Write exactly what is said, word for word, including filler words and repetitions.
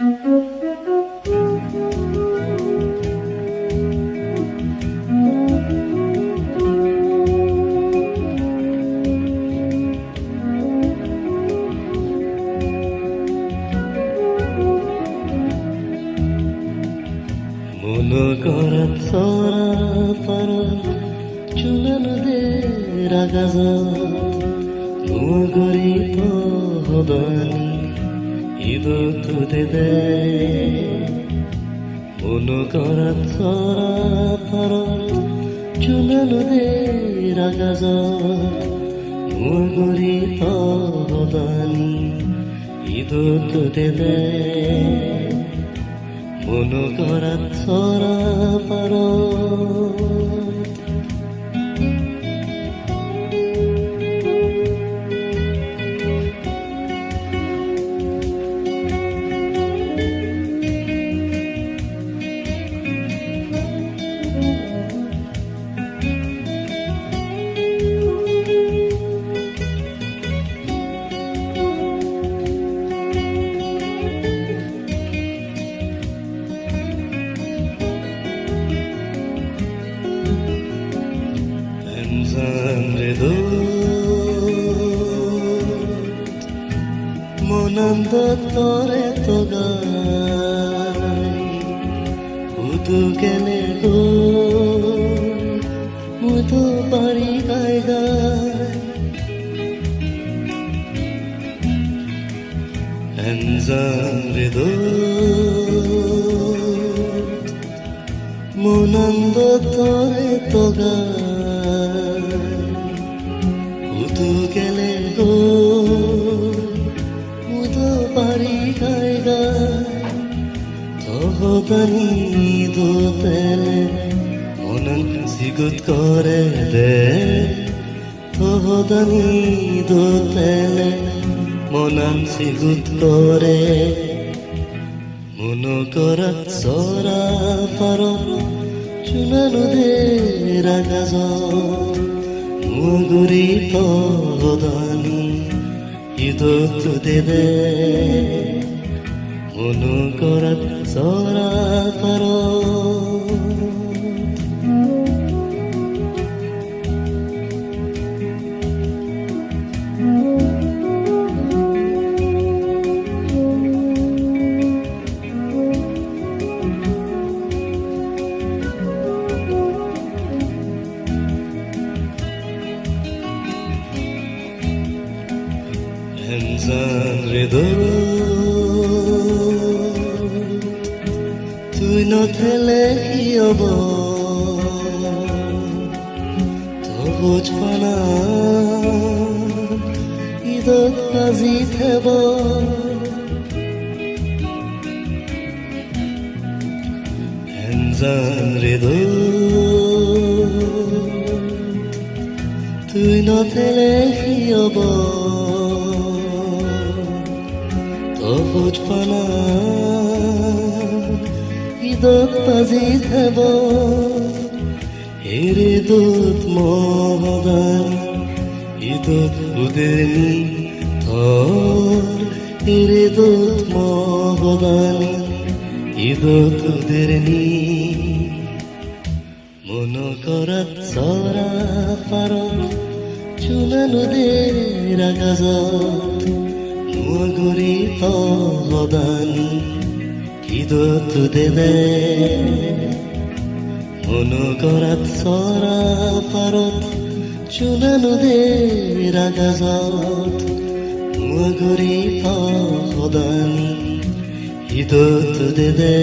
Mono gorat sora parot, chunano de ragajot, nuo guri to hodani idot udede. Mono gorat sora parot, chunano de ragajot, nuo guri to hodani idot udede. Mono gorat sora parot. Enjan re dot, monan dot tore togai, hudu gele goi, mui do pari gai gai. Enjan re dot, monan dot tore togai, hudu gele goi, mui do pari gai gai. To hodani dot ele monan sigut gore de. To hodani dot ele monan sigut gore. Mono gorat sora parot, chunano de ragajot, nuo guri to hodani idot udede. Mono gorat sora parot. Enjan re dot, tui no thele hi obo? To bojpana idot baji thebo. Enjan re dot, tui no thele hi obo? To bojpana idot baji thebo. Ere dot mo hodani idot uder ni tor, ere dot mo hodani idot uder ni. Mono gorat sora parot, chunano de ragajot, nuo guri to hodani idot udede. Mono gorat sora parot, chunano de ragajot, nuo guri to hodani idot udede.